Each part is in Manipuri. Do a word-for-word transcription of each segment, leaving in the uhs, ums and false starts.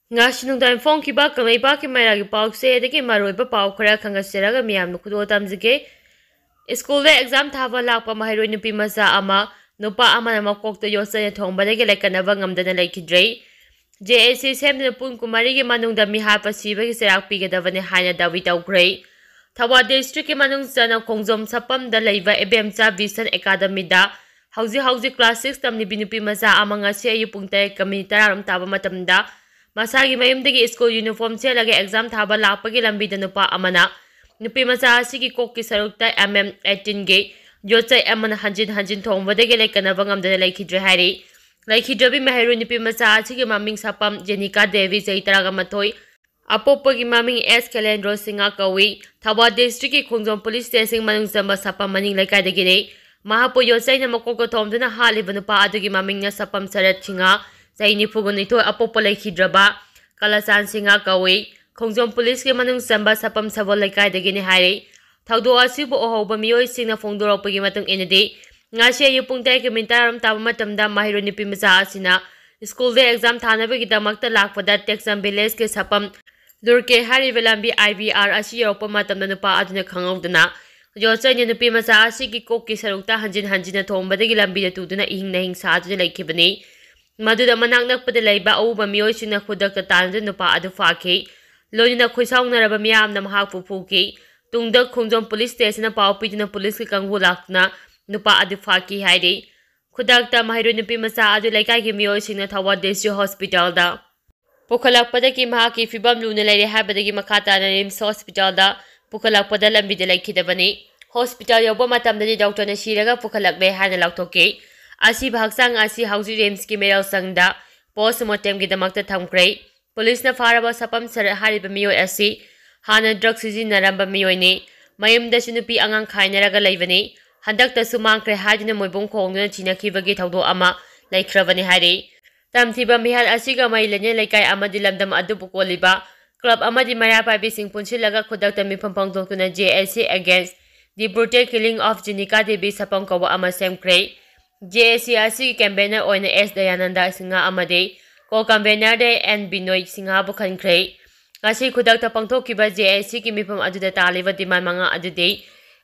ꯉꯁꯤ ꯅꯨꯡꯗꯥꯡ ꯐꯣꯡꯈꯤꯕ ꯀꯪꯂꯩꯄꯥꯛꯀꯤ ꯃꯩꯔꯥꯒꯤ ꯄꯥꯎꯁꯦ ꯑꯗꯒꯤ ꯃꯔꯨꯑꯣꯏꯕ ꯄꯥꯎ ꯈꯔ ꯈꯪꯒꯠꯆꯔꯒ ꯃꯤꯌꯥꯝꯅ ꯈꯨꯗꯣꯜ ꯇꯝꯖꯒꯦ꯫ ꯁ꯭ꯀꯨꯜꯗ ꯑꯦꯛꯖꯥꯝ ꯊꯥꯕ ꯂꯥꯛꯄ ꯃꯍꯩꯔꯣꯏ ꯅꯨꯄꯤ ꯃꯆꯥ ꯑꯃ ꯅꯨꯄꯥ ꯑꯃꯅ ꯃꯀꯣꯛꯇ ꯌꯣꯠꯆꯩꯅ ꯊꯣꯡꯕꯗꯒꯤ ꯂꯩꯀꯠꯅꯕ ꯉꯝꯗꯅ ꯂꯩꯈꯤꯗ꯭ꯔꯦ꯫ ꯖꯦ ꯑꯦ ꯁꯤ ꯁꯦꯝꯗꯨꯅ ꯄꯨꯡ ꯀꯨꯟꯃꯔꯤꯒꯤ ꯃꯅꯨꯡꯗ ꯃꯤꯍꯥꯠꯄ ꯁꯤꯕꯒꯤ ꯆꯩꯔꯥꯛ ꯄꯤꯒꯗꯕꯅꯤ ꯍꯥꯏꯅ ꯗꯥꯕꯤ ꯇꯧꯈ꯭ꯔꯦ꯫ ꯊꯧꯕꯥꯜ ꯗꯤꯁꯇ꯭ꯔꯤꯛꯀꯤ ꯃꯅꯨꯡ ꯆꯟꯅ ꯈꯣꯡꯖꯣꯝ ꯁꯥꯄꯝꯗ ꯂꯩꯕ ꯏꯕꯦꯝꯆꯥ ꯚꯤꯁꯟ ꯑꯦꯀꯥꯗꯃꯤꯗ ꯍꯧꯖꯤꯛ ꯍꯧꯖꯤꯛ ꯀ꯭ꯂꯥꯁ ꯁꯤꯛꯁ ꯇꯝꯂꯤꯕꯤ ꯅꯨꯄꯤ ꯃꯆꯥ ꯑꯃ ꯉꯁꯤ ꯑꯌꯨꯛ ꯄꯨꯡ ꯇꯔꯦꯠꯀ ꯃꯤꯅꯤꯠ ꯇꯔꯥꯔꯣꯝ ꯇꯥꯕ ꯃꯇꯝꯗ ꯃꯁꯥꯒꯤ ꯃꯌꯨꯝꯗꯒꯤ ꯁ꯭ꯀꯨꯜ ꯌꯨꯅꯤꯐꯣꯔꯝ ꯁꯦꯠꯂꯒ ꯑꯦꯛꯖꯥꯝ ꯊꯥꯕ ꯂꯥꯛꯄꯒꯤ ꯂꯝꯕꯤꯗ ꯅꯨꯄꯥ ꯑꯃꯅ ꯅꯨꯄꯤ ꯃꯆꯥ ꯑꯁꯤꯒꯤ ꯀꯣꯛꯀꯤ ꯁꯔꯨꯛꯇ ꯑꯦꯝ ꯑꯦꯝ ꯑꯩꯠꯇꯤꯟꯒꯤ ꯌꯣꯠꯆꯩ ꯑꯃꯅ ꯍꯟꯖꯤꯟ ꯍꯟꯖꯤꯟ ꯊꯣꯡꯕꯗꯒꯤ ꯂꯩꯀꯠꯅꯕ ꯉꯝꯗꯅ ꯂꯩꯈꯤꯗ꯭ꯔꯦ ꯍꯥꯏꯔꯤ꯫ ꯂꯩꯈꯤꯗ꯭ꯔꯕꯤ ꯃꯍꯩꯔꯣꯏ ꯅꯨꯄꯤ ꯃꯆꯥ ꯑꯁꯤꯒꯤ ꯃꯃꯤꯡ ꯁꯥꯄꯝ ꯖꯦꯅꯤꯀꯥ ꯗꯦꯕꯤ, ꯆꯍꯤ ꯇꯔꯥꯃꯥꯊꯣꯏ, ꯑꯄꯣꯛꯄꯒꯤ ꯃꯃꯤꯡ ꯑꯦꯁ ꯈꯦꯂꯦꯟꯗ꯭ꯔꯣ ꯁꯤꯡꯍ ꯀꯧꯏ꯫ ꯊꯧꯕꯥꯜ ꯗꯤꯁꯇ꯭ꯔꯤꯛꯀꯤ ꯈꯣꯡꯖꯣꯝ ꯄꯨꯂꯤꯁ ꯁ꯭ꯇꯦꯁꯟ ꯃꯅꯨꯡ ꯆꯟꯕ ꯁꯥꯄꯝ ꯃꯅꯤꯡ ꯂꯩꯀꯥꯏꯗꯒꯤꯅꯤ꯫ ꯃꯍꯥꯛꯄꯨ ꯌꯣꯠꯆꯩꯅ ꯃꯀꯣꯛꯇ ꯊꯣꯝꯗꯨꯅ ꯍꯥꯠꯂꯤꯕ ꯅꯨꯄꯥ ꯑꯗꯨꯒꯤ ꯃꯃꯤꯡꯅ ꯁꯥꯄꯝ ꯁꯔꯠ ꯁꯤꯡꯍ, ꯆꯍꯤ ꯅꯤꯐꯨꯒ ꯅꯤꯊꯣꯏ, ꯑꯄꯣꯛꯄ ꯂꯩꯈꯤꯗ꯭ꯔꯕ ꯀꯂꯆꯥꯟ ꯁꯤꯡꯍ ꯀꯧꯏ꯫ ꯈꯣꯡꯖꯣꯝ ꯄꯨꯂꯤꯁꯀꯤ ꯃꯅꯨꯡ ꯆꯟꯕ ꯁꯥꯄꯝ ꯁꯕꯣꯜ ꯂꯩꯀꯥꯏꯗꯒꯤꯅꯤ ꯍꯥꯏꯔꯤ꯫ ꯊꯧꯗꯣꯛ ꯑꯁꯤꯕꯨ ꯎꯍꯧꯕ ꯃꯤꯑꯣꯏꯁꯤꯡꯅ ꯐꯣꯡꯗꯣꯔꯛꯄꯒꯤ ꯃꯇꯨꯡ ꯏꯟꯅꯗꯤ, ꯉꯁꯤ ꯑꯌꯨꯛ ꯄꯨꯡ ꯇꯔꯦꯠꯀꯤ ꯃꯤꯅꯤꯠ ꯇꯔꯥꯔꯣꯝ ꯇꯥꯕ ꯃꯇꯝꯗ ꯃꯍꯩꯔꯣꯏ ꯅꯨꯄꯤ ꯃꯆꯥ ꯑꯁꯤꯅ ꯁ꯭ꯀꯨꯜꯗ ꯑꯦꯛꯖꯥꯝ ꯊꯥꯅꯕꯒꯤꯗꯃꯛꯇ ꯂꯥꯛꯄꯗ ꯇꯦꯛꯆꯝ ꯚꯤꯂꯦꯖꯀꯤ ꯁꯥꯄꯝ ꯂꯨꯔꯀꯦ ꯍꯥꯏꯔꯤꯕ ꯂꯝꯕꯤ ꯑꯥꯏ ꯕꯤ ꯑꯥꯔ ꯑꯁꯤ ꯌꯧꯔꯛꯄ ꯃꯇꯝꯗ ꯅꯨꯄꯥ ꯑꯗꯨꯅ ꯈꯪꯍꯧꯗꯅ ꯌꯣꯠꯆꯩꯅ ꯅꯨꯄꯤ ꯃꯆꯥ ꯑꯁꯤꯒꯤ ꯀꯣꯛꯀꯤ ꯁꯔꯨꯛꯇ ꯍꯟꯖꯤꯟ ꯍꯟꯖꯤꯟꯅ ꯊꯣꯝꯕꯗꯒꯤ ꯂꯝꯕꯤꯗ ꯇꯨꯗꯨꯅ ꯏꯍꯤꯡ ꯅꯍꯤꯡ ꯁꯥꯗꯨꯅ ꯂꯩꯈꯤꯕꯅꯤ꯫ ꯃꯗꯨꯗ ꯃꯅꯥꯛ ꯅꯛꯄꯗ ꯂꯩꯕ ꯑꯎꯕ ꯃꯤꯑꯣꯏꯁꯤꯡꯅ ꯈꯨꯗꯛꯇ ꯇꯥꯟꯅꯗꯨꯅ ꯅꯨꯄꯥ ꯑꯗꯨ ꯐꯥꯈꯤ꯫ ꯂꯣꯏꯅꯅ ꯈꯣꯏꯁꯥꯎꯅꯔꯕ ꯃꯤꯌꯥꯝꯅ ꯃꯍꯥꯛꯄꯨ ꯐꯨꯈꯤ꯫ ꯇꯨꯡꯗ ꯈꯣꯡꯖꯣꯝ ꯄꯨꯂꯤꯁ ꯁ꯭ꯇꯦꯁꯟꯅ ꯄꯥꯎ ꯄꯤꯗꯨꯅ ꯄꯨꯂꯤꯁꯀꯤ ꯀꯥꯡꯕꯨ ꯂꯥꯛꯇꯨꯅ ꯅꯨꯄꯥ ꯑꯗꯨ ꯐꯥꯈꯤ ꯍꯥꯏꯔꯤ꯫ ꯈꯨꯗꯛꯇ ꯃꯍꯩꯔꯣꯏ ꯅꯨꯄꯤ ꯃꯆꯥ ꯑꯗꯨ ꯂꯩꯀꯥꯏꯒꯤ ꯃꯤꯑꯣꯏꯁꯤꯡꯅ ꯊꯧꯕꯥꯜ ꯗꯤꯁꯇ꯭ꯔꯤꯛ ꯍꯣꯁꯄꯤꯇꯥꯜꯗ ꯄꯨꯈꯠꯂꯛꯄꯗꯒꯤ ꯃꯍꯥꯛꯀꯤ ꯐꯤꯕꯝ ꯂꯨꯅ ꯂꯩꯔꯦ ꯍꯥꯏꯕꯗꯒꯤ ꯃꯈꯥ ꯇꯥꯅ ꯔꯤꯝꯁ ꯍꯣꯁꯄꯤꯇꯥꯜꯗ ꯄꯨꯈꯠꯂꯛꯄꯗ ꯂꯝꯕꯤꯗ ꯂꯩꯈꯤꯗꯕꯅꯤ꯫ ꯍꯣꯁꯄꯤꯇꯥꯜ ꯌꯧꯕ ꯃꯇꯝꯗꯗꯤ ꯗꯣꯛꯇꯔꯅ ꯁꯤꯔꯒ ꯄꯨꯈꯠꯂꯛꯂꯦ ꯍꯥꯏꯅ ꯂꯥꯎꯊꯣꯛꯈꯤ꯫ ꯑꯁꯤꯕ ꯍꯛꯆꯥꯡ ꯑꯁꯤ ꯍꯧꯖꯤꯛ ꯔꯤꯝꯁꯀꯤ ꯃꯤꯔꯣꯜꯁꯪꯗ ꯄꯣꯁꯃꯣꯔꯇꯦꯝꯒꯤꯗꯃꯛꯇ ꯊꯝꯈ꯭ꯔꯦ꯫ ꯄꯨꯂꯤꯁꯅ ꯐꯥꯔꯕ ꯁꯥꯄꯝ ꯁꯔꯠ ꯍꯥꯏꯔꯤꯕ ꯃꯤꯑꯣꯏ ꯑꯁꯤ ꯍꯥꯟꯅ ꯗ꯭ꯔꯒ ꯁꯤꯖꯤꯟꯅꯔꯝꯕ ꯃꯤꯑꯣꯏꯅꯤ꯫ ꯃꯌꯨꯝꯗꯁꯨ ꯅꯨꯄꯤ ꯑꯉꯥꯡ ꯈꯥꯏꯅꯔꯒ ꯂꯩꯕꯅꯤ꯫ ꯍꯟꯗꯛꯇꯁꯨ ꯃꯥꯡꯈ꯭ꯔꯦ ꯍꯥꯏꯗꯨꯅ ꯃꯣꯏꯕꯨꯡ ꯈꯣꯡꯗꯨꯅ ꯊꯤꯅꯈꯤꯕꯒꯤ ꯊꯧꯗꯣꯛ ꯑꯃ ꯂꯩꯈ꯭ꯔꯕꯅꯤ ꯍꯥꯏꯔꯤ꯫ ꯇꯝꯊꯤꯕ ꯃꯤꯍꯥꯠ ꯑꯁꯤꯒ ꯃꯔꯤ ꯂꯩꯅꯅ ꯂꯩꯀꯥꯏ ꯑꯃꯗꯤ ꯂꯝꯗꯝ ꯑꯗꯨꯕꯨ ꯀꯣꯜꯂꯤꯕ ꯀ꯭ꯂꯕ ꯑꯃꯗꯤ ꯃꯩꯔꯥ ꯄꯥꯏꯕꯤꯁꯤꯡ ꯄꯨꯟꯁꯤꯜꯂꯒ ꯈꯨꯗꯛꯇ ꯃꯤꯐꯝ ꯄꯥꯡꯊꯣꯛꯇꯨꯅ J A C against the brutal killing of ꯖꯤꯅꯤꯀꯥ Devi ꯁꯥꯄꯝ ꯀꯧꯕ ꯑꯃ ꯁꯦꯝꯈ꯭ꯔꯦ꯫ J A C ꯑꯁꯤꯒꯤ ꯀꯟꯚꯦꯅꯔ ꯑꯣꯏꯅ ꯑꯦꯁ ꯗꯌꯥꯅꯟꯗ ꯁꯤꯡꯍ ꯑꯃꯗꯤ ꯀꯣ ꯀꯟꯚꯦꯅꯔꯗ ꯑꯦꯟ ꯕꯤꯅꯣꯏ ꯁꯤꯡꯍꯕꯨ ꯈꯟꯈ꯭ꯔꯦ꯫ ꯉꯁꯤ ꯈꯨꯗꯛꯇ ꯄꯥꯡꯊꯣꯛꯈꯤꯕ ꯖꯦ ꯑꯦ ꯁꯤꯒꯤ ꯃꯤꯐꯝ ꯑꯗꯨꯗ ꯇꯥꯜꯂꯤꯕ ꯗꯤꯃꯥꯟ ꯃꯉꯥ ꯑꯗꯨꯗꯤ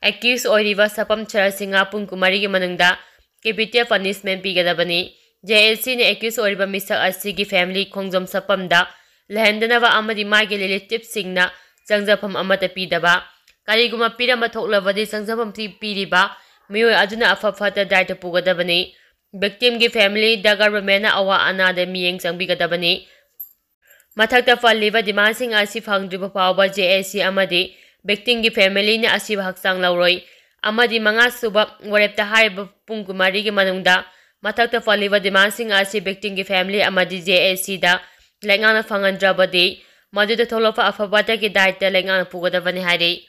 ꯑꯦꯀ꯭ꯌꯨꯁ ꯑꯣꯏꯔꯤꯕ ꯁꯄꯝ ꯁꯔꯠ ꯁꯤꯡꯍ ꯄꯨꯡ ꯀꯨꯟꯃꯔꯤꯒꯤ ꯃꯅꯨꯡꯗ ꯀꯦꯄꯤꯇꯦꯜ ꯄꯅꯤꯁꯃꯦꯟ ꯄꯤꯒꯗꯕꯅꯤ꯫ ꯖꯦ ꯑꯦ ꯁꯤꯅ ꯑꯦꯀ꯭ꯌꯨꯁ ꯑꯣꯏꯔꯤꯕ ꯃꯤꯁꯛ ꯑꯁꯤꯒꯤ ꯐꯦꯃꯤꯂꯤ ꯈꯣꯡꯖꯣꯝ ꯁꯄꯝꯗ ꯂꯩꯍꯟꯗꯅꯕ ꯑꯃꯗꯤ ꯃꯥꯒꯤ ꯔꯤꯂꯦꯇꯤꯚꯁꯤꯡꯅ ꯆꯪꯖꯐꯝ ꯑꯃꯠꯇ ꯄꯤꯗꯕ, ꯀꯔꯤꯒꯨꯝꯕ ꯄꯤꯔꯝꯕ ꯊꯣꯛꯂꯕꯗꯤ ꯆꯪꯖꯐꯝ ꯄꯤ-, ꯄꯤꯔꯤꯕ ꯃꯤꯑꯣꯏ ꯑꯗꯨꯅ ꯑꯐ ꯐꯠꯇ ꯗꯥꯏꯇ ꯄꯨꯒꯗꯕꯅꯤ꯫ ꯚꯤꯛꯇꯤꯝꯒꯤ ꯐꯦꯃꯤꯂꯤꯗ ꯒꯚꯔꯟꯃꯦꯟꯅ ꯑꯋꯥ ꯑꯅꯥꯗ ꯃꯤꯠꯌꯦꯡ ꯆꯪꯕꯤꯒꯗꯕꯅꯤ꯫ ꯃꯊꯛꯇ ꯄꯜꯂꯤꯕ ꯗꯤꯃꯥꯟꯁꯤꯡ ꯑꯁꯤ ꯐꯪꯗ꯭ꯔꯤꯕ ꯐꯥꯎꯕ ꯖꯦ ꯑꯦ ꯁꯤ ꯑꯃꯗꯤ ꯚꯤꯛꯇꯤꯝꯒꯤ ꯐꯦꯃꯤꯂꯤꯅ ꯑꯁꯤꯕ ꯍꯛꯆꯥꯡ ꯂꯧꯔꯣꯏ꯫ ꯑꯃꯗꯤ ꯃꯉꯥꯁꯨꯕ ꯋꯥꯔꯦꯞꯇ ꯍꯥꯏꯔꯤꯕ ꯄꯨꯡ ꯀꯨꯟꯃꯔꯤꯒꯤ ꯃꯅꯨꯡꯗ ꯃꯊꯛꯇ ꯄꯜꯂꯤꯕ ꯗꯤꯃꯥꯟꯁꯤꯡ ꯑꯁꯤ ꯚꯤꯛꯇꯤꯝꯒꯤ ꯐꯦꯃꯤꯂꯤ ꯑꯃꯗꯤ ꯖꯦ ꯑꯦ ꯁꯤꯗ ꯂꯩꯉꯥꯛꯅ ꯐꯪꯍꯟꯗ꯭ꯔꯕꯗꯤ ꯃꯗꯨꯗ ꯊꯣꯛꯂꯛꯄ ꯑꯐꯕꯇꯒꯤ ꯗꯥꯏꯇ ꯂꯩꯉꯥꯛꯅ ꯄꯨꯒꯗꯕꯅꯤ ꯍꯥꯏꯔꯤ꯫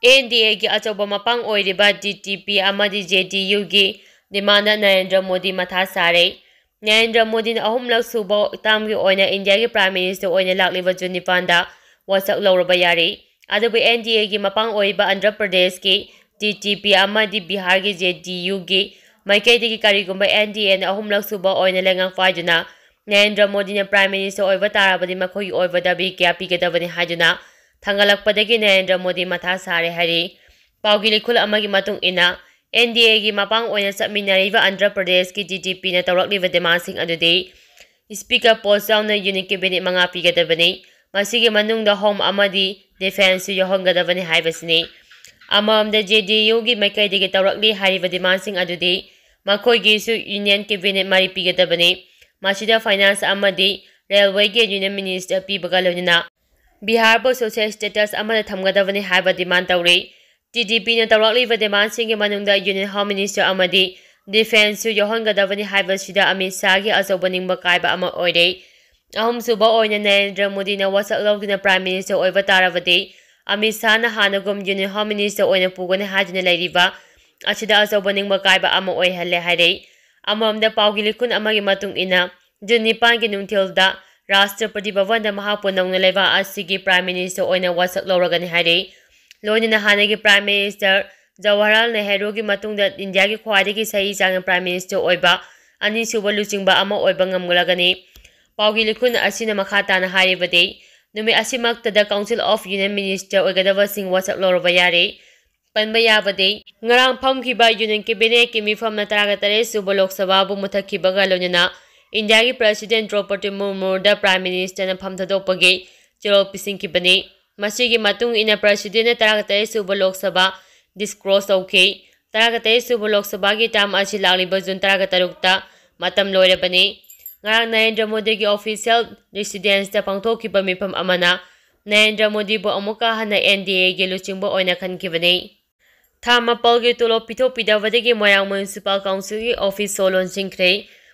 ꯑꯦꯟ ꯗꯤ ꯑꯦꯒꯤ ꯑꯆꯧꯕ ꯃꯄꯥꯡ ꯑꯣꯏꯔꯤꯕ ꯇꯤ ꯇꯤ ꯄꯤ ꯑꯃꯗꯤ ꯖꯦ ꯗꯤ ꯌꯨꯒꯤ ꯗꯤꯃꯥꯟꯗ ꯅꯔꯦꯟꯗ꯭ꯔ ꯃꯣꯗꯤ ꯃꯊꯥ ꯁꯥꯔꯦ꯫ ꯅꯔꯦꯟꯗ꯭ꯔ ꯃꯣꯗꯤꯅ ꯑꯍꯨꯝꯂꯛ ꯁꯨꯕ ꯇꯥꯝꯒꯤ ꯑꯣꯏꯅ ꯏꯟꯗꯤꯌꯥꯒꯤ ꯄ꯭ꯔꯥꯏꯝ ꯃꯤꯅꯤꯁꯇꯔ ꯑꯣꯏꯅ ꯂꯥꯛꯂꯤꯕ ꯖꯨꯟ ꯅꯤꯄꯥꯟꯗ ꯋꯥꯁꯛ ꯂꯧꯔꯕ ꯌꯥꯔꯦ꯫ ꯑꯗꯨꯕꯨ ꯑꯦꯟ ꯗꯤ ꯑꯦꯒꯤ ꯃꯄꯥꯡ ꯑꯣꯏꯔꯤꯕ ꯑꯟꯙ꯭ꯔ ꯄ꯭ꯔꯗꯦꯁꯀꯤ ꯇꯤ ꯇꯤ ꯄꯤ ꯑꯃꯗꯤ ꯕꯤꯍꯥꯔꯒꯤ ꯖꯦ ꯗꯤ ꯌꯨꯒꯤ ꯃꯥꯏꯀꯩꯗꯒꯤ ꯀꯔꯤꯒꯨꯝꯕ ꯑꯦꯟ ꯗꯤ ꯑꯦꯅ ꯑꯍꯨꯝꯂꯛ ꯁꯨꯕ ꯑꯣꯏꯅ ꯂꯩꯉꯥꯛ ꯄꯥꯏꯗꯨꯅ ꯅꯔꯦꯟꯗ꯭ꯔ ꯃꯣꯗꯤꯅ ꯄ꯭ꯔꯥꯏꯝ ꯃꯤꯅꯤꯁꯇꯔ ꯑꯣꯏꯕ ꯇꯥꯔꯕꯗꯤ ꯃꯈꯣꯏꯒꯤ ꯑꯣꯏꯕ ꯗꯥꯕꯤ ꯀꯌꯥ ꯄꯤꯒꯗꯕꯅꯤ ꯍꯥꯏꯗꯨꯅ ꯊꯥꯡꯒꯠꯂꯛꯄꯗꯒꯤ ꯅꯔꯦꯟꯗ꯭ꯔ ꯃꯣꯗꯤ ꯃꯊꯥ ꯁꯥꯔꯦ ꯍꯥꯏꯔꯤ꯫ ꯄꯥꯎꯒꯤ ꯂꯤꯈꯨꯜ ꯑꯃꯒꯤ ꯃꯇꯨꯡ ꯏꯟꯅ, ꯑꯦꯟ ꯗꯤ ꯑꯦꯒꯤ ꯃꯄꯥꯡ ꯑꯣꯏꯅ ꯆꯠꯃꯤꯟꯅꯔꯤꯕ ꯑꯟꯙ꯭ꯔ ꯄ꯭ꯔꯗꯦꯁꯀꯤ ꯇꯤ ꯇꯤ ꯄꯤꯅ ꯇꯧꯔꯛꯂꯤꯕ ꯗꯤꯃꯥꯟꯁꯤꯡ ꯑꯗꯨꯗꯤ ꯁ꯭ꯄꯤꯀꯔ ꯄꯣꯁ ꯌꯥꯎꯅ ꯌꯨꯅꯤꯠ ꯀꯦꯕꯤꯅꯦꯠ ꯃꯉꯥ ꯄꯤꯒꯗꯕꯅꯤ꯫ ꯃꯁꯤꯒꯤ ꯃꯅꯨꯡꯗ ꯍꯣꯝ ꯑꯃꯗꯤ ꯗꯤꯐꯦꯟꯁꯁꯨ ꯌꯥꯎꯍꯟꯒꯗꯕꯅꯤ ꯍꯥꯏꯕꯁꯤꯅꯤ꯫ ꯑꯃꯔꯣꯝꯗ ꯖꯦ ꯗꯤ ꯌꯨꯒꯤ ꯃꯥꯏꯀꯩꯗꯒꯤ ꯇꯧꯔꯛꯂꯤ ꯍꯥꯏꯔꯤꯕ ꯗꯤꯃꯥꯟꯁꯤꯡ ꯑꯗꯨꯗꯤ ꯃꯈꯣꯏꯒꯤꯁꯨ ꯌꯨꯅꯤꯌꯟ ꯀꯦꯕꯤꯅꯦꯠ ꯃꯔꯤ ꯄꯤꯒꯗꯕꯅꯤ꯫ ꯃꯁꯤꯗ ꯐꯥꯏꯅꯥꯟꯁ ꯑꯃꯗꯤ ꯔꯦꯜꯋꯦꯒꯤ ꯌꯨꯅꯤꯌꯟ ꯃꯤꯅꯤꯁꯇꯔ ꯄꯤꯕꯒ ꯂꯣꯏꯅꯅ ꯕꯤꯍꯥꯔꯕꯨ ꯁꯣꯁꯦꯜ ꯁ꯭ꯇꯦꯇꯁ ꯑꯃꯗ ꯊꯝꯒꯗꯕꯅꯤ ꯍꯥꯏꯕ ꯗꯤꯃꯥꯟ ꯇꯧꯔꯤ꯫ ꯇꯤ ꯗꯤ ꯄꯤꯅ ꯇꯧꯔꯛꯂꯤꯕ ꯗꯤꯃꯥꯟꯁꯤꯡꯒꯤ ꯃꯅꯨꯡꯗ ꯌꯨꯅꯤꯌꯟ ꯍꯣꯝ ꯃꯤꯅꯤꯁꯇꯔ ꯑꯃꯗꯤ ꯗꯤꯐꯦꯟꯁꯁꯨ ꯌꯥꯎꯍꯟꯒꯗꯕꯅꯤ ꯍꯥꯏꯕꯁꯤꯗ ꯑꯃꯤꯠ ꯁꯥꯍꯒꯤ ꯑꯆꯧꯕ ꯅꯤꯡꯕ ꯀꯥꯏꯕ ꯑꯃ ꯑꯣꯏꯔꯦ꯫ ꯑꯍꯨꯝꯁꯨꯕ ꯑꯣꯏꯅ ꯅꯔꯦꯟꯗ꯭ꯔ ꯃꯣꯗꯤꯅ ꯋꯥꯁꯛ ꯂꯧꯗꯨꯅ ꯄ꯭ꯔꯥꯏꯝ ꯃꯤꯅꯤꯁꯇꯔ ꯑꯣꯏꯕ ꯇꯥꯔꯕꯗꯤ ꯑꯃꯤꯠ ꯁꯥꯍꯅ ꯍꯥꯟꯅꯒꯨꯝ ꯌꯨꯅꯤꯌꯟ ꯍꯣꯝ ꯃꯤꯅꯤꯁꯇꯔ ꯑꯣꯏꯅ ꯄꯨꯒꯅꯤ ꯍꯥꯏꯗꯨꯅ ꯂꯩꯔꯤꯕ ꯑꯁꯤꯗ ꯑꯆꯧꯕ ꯅꯤꯡꯕ ꯀꯥꯏꯕ ꯑꯃ ꯑꯣꯏꯍꯜꯂꯦ ꯍꯥꯏꯔꯤ꯫ ꯑꯃꯔꯣꯝꯗ ꯄꯥꯎꯒꯤ ꯂꯤꯈꯨꯟ ꯑꯃꯒꯤ ꯃꯇꯨꯡ ꯏꯟꯅ, ꯖꯨꯟ ꯅꯤꯄꯥꯟꯒꯤ ꯅꯨꯡꯊꯤꯜꯗ ꯔꯥꯁꯇ꯭ꯔꯄꯇꯤ ꯚꯕꯟꯗ ꯃꯍꯥꯛꯄꯨ ꯅꯧꯅ ꯂꯩꯕꯥꯛ ꯑꯁꯤꯒꯤ ꯄ꯭ꯔꯥꯏꯝ ꯃꯤꯅꯤꯁꯇꯔ ꯑꯣꯏꯅ ꯋꯥꯁꯛ ꯂꯧꯔꯒꯅꯤ ꯍꯥꯏꯔꯤ꯫ ꯂꯣꯏꯅꯅ ꯍꯥꯟꯅꯒꯤ ꯄ꯭ꯔꯥꯏꯝ ꯃꯤꯅꯤꯁꯇꯔ ꯖꯋꯥꯍꯔꯂꯥꯜ ꯅꯦꯍꯔꯨꯒꯤ ꯃꯇꯨꯡꯗ ꯏꯟꯗꯤꯌꯥꯒꯤ ꯈ꯭ꯋꯥꯏꯗꯒꯤ ꯆꯍꯤ ꯁꯥꯡꯅ ꯄ꯭ꯔꯥꯏꯝ ꯃꯤꯅꯤꯁꯇꯔ ꯑꯣꯏꯕ ꯑꯅꯤꯁꯨꯕ ꯂꯨꯆꯤꯡꯕ ꯑꯃ ꯑꯣꯏꯕ ꯉꯝꯂꯒꯅꯤ꯫ ꯄꯥꯎꯒꯤ ꯂꯤꯈꯨꯟ ꯑꯁꯤꯅ ꯃꯈꯥ ꯇꯥꯅ ꯍꯥꯏꯔꯤꯕꯗꯤ, ꯅꯨꯃꯤꯠ ꯑꯁꯤꯃꯛꯇꯗ Council of Union Minister ꯑꯣꯏꯒꯗꯕꯁꯤꯡ ꯋꯥꯁꯛ ꯂꯧꯔꯕ ꯌꯥꯔꯦ꯫ ꯄꯟꯕ ꯌꯥꯕꯗꯤ, ꯉꯔꯥꯡ ꯐꯝꯈꯤꯕ Union Cabinetꯀꯤ ꯃꯤꯐꯝꯅ ꯇꯔꯥꯒ ꯇꯔꯦꯠ ꯁꯨꯕ ꯂꯣꯛ ꯁꯚꯥꯕꯨ ꯃꯨꯊꯠꯈꯤꯕꯒ ꯂꯣꯏꯅꯅ Indiaꯒꯤ President ꯗ꯭ꯔꯧꯄꯗꯤ ꯃꯨꯔꯃꯨꯗ Prime Ministerꯅ ꯐꯝ ꯊꯥꯗꯣꯛꯄꯒꯤ ꯆꯦꯔꯣꯜ ꯄꯤꯁꯤꯟꯈꯤꯕꯅꯤ꯫ ꯃꯁꯤꯒꯤ ꯃꯇꯨꯡ ꯏꯟꯅ Presidentꯅ ꯇꯔꯥꯒ ꯇꯔꯦꯠ ꯁꯨꯕ ꯂꯣꯛ ꯁꯚꯥ disclose ꯇꯧꯈꯤ꯫ ꯇꯔꯥꯒ ꯇꯔꯦꯠ ꯁꯨꯕ ꯂꯣꯛ ꯁꯚꯥꯒꯤ term ꯑꯁꯤ ꯂꯥꯛꯂꯤꯕ June ꯇꯔꯥꯒ ꯇꯔꯨꯛꯇ ꯃꯇꯝ ꯂꯣꯏꯔꯕꯅꯤ꯫ ꯉꯔꯥꯡ ꯅꯔꯦꯟꯗ꯭ꯔ ꯃꯣꯗꯤꯒꯤ official residenceꯇ ꯄꯥꯡꯊꯣꯛꯈꯤꯕ ꯃꯤꯐꯝ ꯑꯃꯅ ꯅꯔꯦꯟꯗ꯭ꯔ ꯃꯣꯗꯤꯕꯨ ꯑꯃꯨꯛꯀ ꯍꯟꯅ NDAꯒꯤ ꯂꯨꯆꯤꯡꯕ ꯑꯣꯏꯅ ꯈꯟꯈꯤꯕꯅꯤ꯫ ꯊꯥ ꯃꯥꯄꯜꯒꯤ ꯇꯣꯂꯣꯞ ꯄꯤꯊꯣꯛꯄꯤꯗꯕꯗꯒꯤ ꯃꯣꯏꯔꯥꯡ Municipal Councilꯒꯤ office show ꯂꯣꯟꯁꯤꯟꯈ꯭ꯔꯦ꯫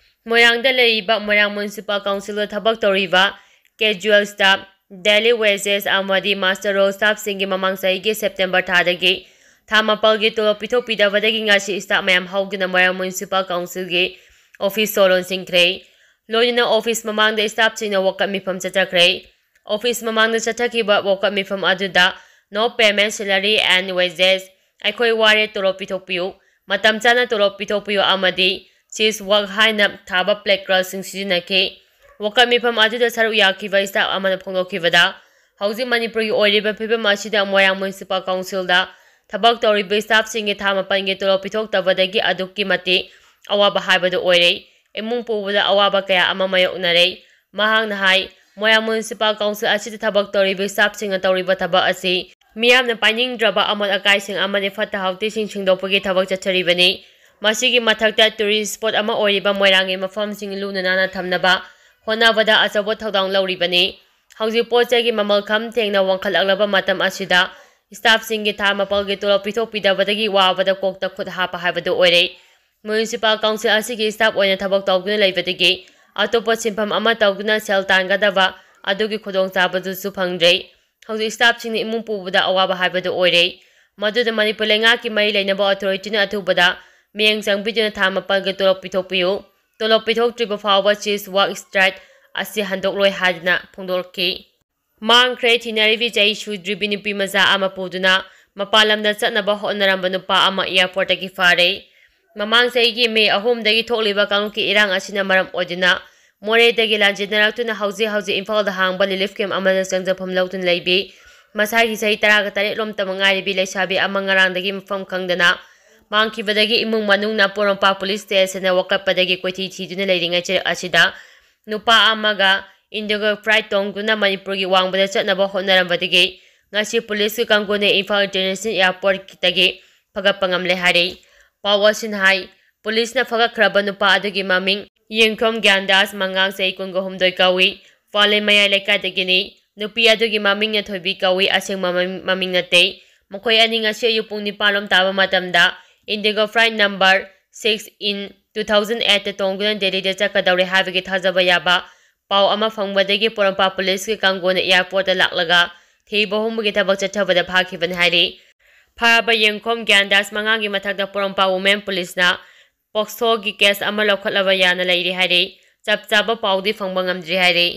ꯃꯣꯏꯔꯥꯡꯗ ꯂꯩꯔꯤꯕ ꯃꯣꯏꯔꯥꯡ Municipal Councilꯗ ꯊꯕꯛ ꯇꯧꯔꯤꯕ casual staff, daily wages ꯑꯃꯗꯤ muster roll staffꯁꯤꯡꯒꯤ ꯃꯃꯥꯡ ꯆꯍꯤꯒꯤ September ꯊꯥꯗꯒꯤ ꯊꯥ ꯃꯥꯄꯜꯒꯤ ꯇꯣꯂꯣꯞ ꯄꯤꯊꯣꯛꯄꯤꯗꯕꯗꯒꯤ ꯉꯁꯤ staff ꯃꯌꯥꯝ ꯍꯧꯗꯨꯅ ꯃꯣꯏꯔꯥꯡ Municipal Councilꯒꯤ office show ꯂꯣꯟꯁꯤꯟꯈ꯭ꯔꯦ꯫ ꯂꯣꯏꯅꯅ office ꯃꯃꯥꯡꯗ staffꯁꯤꯡꯅ ꯋꯥꯀꯠ ꯃꯤꯐꯝ ꯆꯠꯊꯈ꯭ꯔꯦ꯫ Office ꯃꯃꯥꯡꯗ ꯆꯠꯊꯈꯤꯕ ꯋꯥꯀꯠ ꯃꯤꯐꯝ ꯑꯗꯨꯗ "No payment salary and wages, ꯑꯩꯈꯣꯏ ꯋꯥꯔꯦ, ꯇꯣꯂꯣꯞ ꯄꯤꯊꯣꯛꯄꯤꯌꯨ, ꯃꯇꯝ ꯆꯥꯅ ꯇꯣꯂꯣꯞ ꯄꯤꯊꯣꯛꯄꯤꯌꯨ" ꯑꯃꯗꯤ "Cease work" ꯍꯥꯏꯅ ꯊꯥꯕ placardsꯁꯤꯡ ꯁꯤꯖꯤꯟꯅꯈꯤ꯫ ꯋꯥꯀꯠ ꯃꯤꯐꯝ ꯑꯗꯨꯗ ꯁꯔꯨꯛ ꯌꯥꯈꯤꯕ staff ꯑꯃꯅ ꯐꯣꯡꯗꯣꯛꯈꯤꯕꯗ, ꯍꯧꯖꯤꯛ ꯃꯅꯤꯄꯨꯔꯒꯤ ꯑꯣꯏꯔꯤꯕ ꯐꯤꯕꯝ ꯑꯁꯤꯗ ꯃꯣꯏꯔꯥꯡ Municipal Councilꯗ ꯊꯕꯛ ꯇꯧꯔꯤꯕ staffꯁꯤꯡꯒꯤ ꯊꯥ ꯃꯥꯄꯜꯒꯤ ꯇꯣꯂꯣꯞ ꯄꯤꯊꯣꯛꯇꯕꯗꯒꯤ ꯑꯗꯨꯛꯀꯤ ꯃꯇꯤꯛ ꯑꯋꯥꯕ ꯍꯥꯏꯕꯗꯨ ꯑꯣꯏꯔꯦ꯫ ꯏꯃꯨꯡ ꯄꯨꯕꯗ ꯑꯋꯥꯕ ꯀꯌꯥ ꯑꯃ ꯃꯥꯌꯣꯛꯅꯔꯦ꯫ ꯃꯍꯥꯛꯅ ꯍꯥꯏ, ꯃꯣꯏꯔꯥꯡ Municipal Council ꯑꯁꯤꯗ ꯊꯕꯛ ꯇꯧꯔꯤꯕ staffꯁꯤꯡꯅ ꯇꯧꯔꯤꯕ ꯊꯕꯛ ꯑꯁꯤ ꯃꯤꯌꯥꯝꯅ ꯄꯥꯏꯅꯤꯡꯗ꯭ꯔꯕ ꯑꯃꯣꯠ ꯑꯀꯥꯏꯁꯤꯡ ꯑꯃꯗꯤ ꯐꯠꯇ ꯍꯥꯎꯗꯤꯁꯤꯡ ꯁꯦꯡꯗꯣꯛꯄꯒꯤ ꯊꯕꯛ ꯆꯠꯊꯔꯤꯕꯅꯤ꯫ ꯃꯁꯤꯒꯤ ꯃꯊꯛꯇ tourist spot ꯑꯃ ꯑꯣꯏꯔꯤꯕ ꯃꯣꯏꯔꯥꯡꯒꯤ ꯃꯐꯝꯁꯤꯡ ꯂꯨꯅ ꯅꯥꯟꯅ ꯊꯝꯅꯕ ꯍꯣꯠꯅꯕꯗ ꯑꯆꯧꯕ ꯊꯧꯗꯥꯡ ꯂꯧꯔꯤꯕꯅꯤ꯫ ꯍꯧꯖꯤꯛ ꯄꯣꯠ ꯆꯩꯒꯤ ꯃꯃꯜ ꯈꯝ ꯊꯦꯡꯅ ꯋꯥꯡꯈꯠꯂꯛꯂꯕ ꯃꯇꯝ ꯑꯁꯤꯗ staffꯁꯤꯡꯒꯤ ꯊꯥ ꯃꯥꯄꯜꯒꯤ ꯇꯣꯂꯣꯞ ꯄꯤꯊꯣꯛꯄꯤꯗꯕꯗꯒꯤ ꯋꯥꯕꯗ ꯀꯣꯛꯇ ꯈꯨꯠ ꯍꯥꯞꯄ ꯍꯥꯏꯕꯗꯨ ꯑꯣꯏꯔꯦ꯫ Municipal Council ꯑꯁꯤꯒꯤ staff ꯑꯣꯏꯅ ꯊꯕꯛ ꯇꯧꯗꯨꯅ ꯂꯩꯕꯗꯒꯤ ꯑꯇꯣꯞꯄ ꯁꯤꯟꯐꯝ ꯑꯃ ꯇꯧꯗꯨꯅ ꯁꯦꯜ ꯇꯥꯟꯒꯗꯕ ꯑꯗꯨꯒꯤ ꯈꯨꯗꯣꯡꯆꯥꯕꯗꯨꯁꯨ ꯐꯪꯗ꯭ꯔꯦ꯫ ꯍꯧꯖꯤꯛ staffꯁꯤꯡꯅ ꯏꯃꯨꯡ ꯄꯨꯕꯗ ꯑꯋꯥꯕ ꯍꯥꯏꯕꯗꯨ ꯑꯣꯏꯔꯦ꯫ ꯃꯗꯨꯗ ꯃꯅꯤꯄꯨꯔ ꯂꯩꯉꯥꯛꯀꯤ ꯃꯔꯤ ꯂꯩꯅꯕ authorityꯅ ꯑꯊꯨꯕꯗ ꯃꯤꯠꯌꯦꯡ ꯆꯪꯕꯤꯗꯨꯅ ꯊꯥ ꯃꯥꯄꯜꯒꯤ ꯇꯣꯂꯣꯞ ꯄꯤꯊꯣꯛꯄꯤꯌꯨ꯫ ꯇꯣꯂꯣꯞ ꯄꯤꯊꯣꯛꯇ꯭ꯔꯤꯕ ꯐꯥꯎꯕ cease work strike ꯑꯁꯤ ꯍꯟꯗꯣꯛꯂꯣꯏ ꯍꯥꯏꯗꯨꯅ ꯐꯣꯡꯗꯣꯔꯛꯈꯤ꯫ ꯃꯥꯡꯈ꯭ꯔꯦ ꯊꯤꯅꯔꯤꯕꯤ ꯆꯍꯤ ꯁꯨꯗ꯭ꯔꯤꯕꯤ ꯅꯨꯄꯤ ꯃꯆꯥ ꯑꯃ ꯄꯨꯗꯨꯅ ꯃꯄꯥꯟ ꯂꯝꯗ ꯆꯠꯅꯕ ꯍꯣꯠꯅꯔꯝꯕ ꯅꯨꯄꯥ ꯑꯃ airportꯇꯒꯤ ꯐꯥꯔꯦ꯫ ꯃꯃꯥꯡ ꯆꯍꯤꯒꯤ May ꯑꯍꯨꯝꯗꯒꯤ ꯊꯣꯛꯂꯤꯕ ꯀꯥꯡꯂꯨꯞꯀꯤ ꯏꯔꯥꯡ ꯑꯁꯤꯅ ꯃꯔꯝ ꯑꯣꯏꯗꯨꯅ ꯃꯣꯔꯦꯗꯒꯤ ꯂꯥꯟꯖꯦꯟꯅꯔꯛꯇꯨꯅ ꯍꯧꯖꯤꯛ ꯍꯧꯖꯤꯛ ꯏꯝꯐꯥꯜꯗ ꯍꯥꯡꯕ ꯔꯤꯂꯤꯐ ꯀꯦꯝꯞ ꯑꯃꯗ ꯆꯪꯖꯐꯝ ꯂꯧꯗꯨꯅ ꯂꯩꯕꯤ ꯃꯁꯥꯒꯤ ꯆꯍꯤ ꯇꯔꯥꯒ ꯇꯔꯦꯠ ꯂꯣꯝꯇ ꯉꯥꯏꯔꯤꯕꯤ ꯂꯩꯁꯥꯕꯤ ꯑꯃ ꯉꯔꯥꯡꯗꯒꯤ ꯃꯐꯝ ꯈꯪꯗꯅ ꯃꯥꯡꯈꯤꯕꯗꯒꯤ ꯏꯃꯨꯡ ꯃꯅꯨꯡꯅ ꯄꯣꯔꯣꯝꯄꯥꯠ ꯄꯨꯂꯤꯁ ꯁ꯭ꯇꯦꯁꯟꯗ ꯋꯥꯀꯠꯄꯗꯒꯤ ꯀꯣꯏꯊꯤ ꯊꯤꯗꯨꯅ ꯂꯩꯔꯤꯉꯩ ꯆꯩꯔꯛ ꯑꯁꯤꯗ ꯅꯨꯄꯥ ꯑꯃꯒ ꯏꯟꯗꯤꯒꯣ ꯐ꯭ꯂꯥꯏꯠ ꯇꯣꯡꯗꯨꯅ ꯃꯅꯤꯄꯨꯔꯒꯤ ꯋꯥꯡꯃꯗ ꯆꯠꯅꯕ ꯍꯣꯠꯅꯔꯝꯕꯗꯒꯤ ꯉꯁꯤ ꯄꯨꯂꯤꯁꯀꯤ ꯀꯥꯡꯕꯨꯅ ꯏꯝꯐꯥꯜ ꯏꯟꯇꯔꯅꯦꯁꯅꯦꯜ ꯑꯦꯌꯥꯔꯄꯣꯔꯠꯇꯒꯤ ꯐꯒꯠꯄ ꯉꯝꯂꯦ ꯍꯥꯏꯔꯤ꯫ ꯄꯥꯎ ꯑꯁꯤꯅ ꯍꯥꯏ, ꯄꯨꯂꯤꯁꯅ ꯐꯒꯠꯈ꯭ꯔꯕ ꯅꯨꯄꯥ ꯑꯗꯨꯒꯤ ꯃꯃꯤꯡ ꯌꯦꯡꯈꯣꯝ ꯒ꯭ꯌꯥꯟꯗꯥꯁ, ꯃꯉꯥꯡ, ꯆꯍꯤ ꯀꯨꯟꯒ ꯍꯨꯝꯗꯣꯏ ꯀꯧꯏ, ꯄꯥꯂꯦꯝ ꯃꯌꯥꯏ ꯂꯩꯀꯥꯏꯗꯒꯤꯅꯤ꯫ ꯅꯨꯄꯤ ꯑꯗꯨꯒꯤ ꯃꯃꯤꯡꯅ ꯊꯣꯏꯕꯤ ꯀꯧꯏ, ꯑꯁꯦꯡꯕ ꯃꯃꯤꯡ, ꯃꯃꯤꯡ ꯅꯠꯇꯦ꯫ ꯃꯈꯣꯏ ꯑꯅꯤ ꯉꯁꯤ ꯑꯌꯨꯛ ꯄꯨꯡ ꯅꯤꯄꯥꯟ ꯂꯣꯝ ꯇꯥꯕ ꯃꯇꯝꯗ ꯏꯟꯗꯤꯒꯣ ꯐ꯭ꯂꯥꯏꯠ ꯅꯝꯕꯔ ꯁꯤꯛꯁ ꯏꯟ ꯇꯨ ꯊꯥꯎꯖꯟ ꯑꯦꯠꯇ ꯇꯣꯡꯗꯨꯅ ꯗꯦꯜꯂꯤꯗ ꯆꯠꯀꯗꯧꯔꯦ ꯍꯥꯏꯕꯒꯤ ꯊꯥꯖꯕ ꯌꯥꯕ ꯄꯥꯎ ꯑꯃ ꯐꯪꯕꯗꯒꯤ ꯄꯣꯔꯣꯝꯄꯥꯠ ꯄꯨꯂꯤꯁꯀꯤ ꯀꯥꯡꯕꯨꯅ ꯑꯦꯌꯥꯔꯄꯣꯔꯠꯇ ꯂꯥꯛꯂꯒ ꯊꯤꯕ ꯍꯨꯝꯕꯒꯤ ꯊꯕꯛ ꯆꯠꯊꯕꯗ ꯐꯥꯈꯤꯕꯅꯤ ꯍꯥꯏꯔꯤ꯫ ꯐꯥꯔꯕ ꯌꯦꯡꯈꯣꯝ ꯒ꯭ꯌꯥꯟꯗꯥꯁ ꯃꯉꯥꯒꯤ ꯃꯊꯛꯇ ꯄꯣꯔꯣꯝꯄꯥꯠ ꯋꯨꯃꯦꯟ ꯄꯨꯂꯤꯁꯅ ꯄꯣꯛꯁꯣꯒꯤ ꯀꯦꯁ ꯑꯃ ꯂꯧꯈꯠꯂꯕ ꯌꯥꯅ ꯂꯩꯔꯤ ꯍꯥꯏꯔꯤ꯫ ꯆꯞ ꯆꯥꯕ ꯄꯥꯎꯗꯤ ꯐꯪꯕ ꯉꯝꯗ꯭ꯔꯤ ꯍꯥꯏꯔꯤ꯫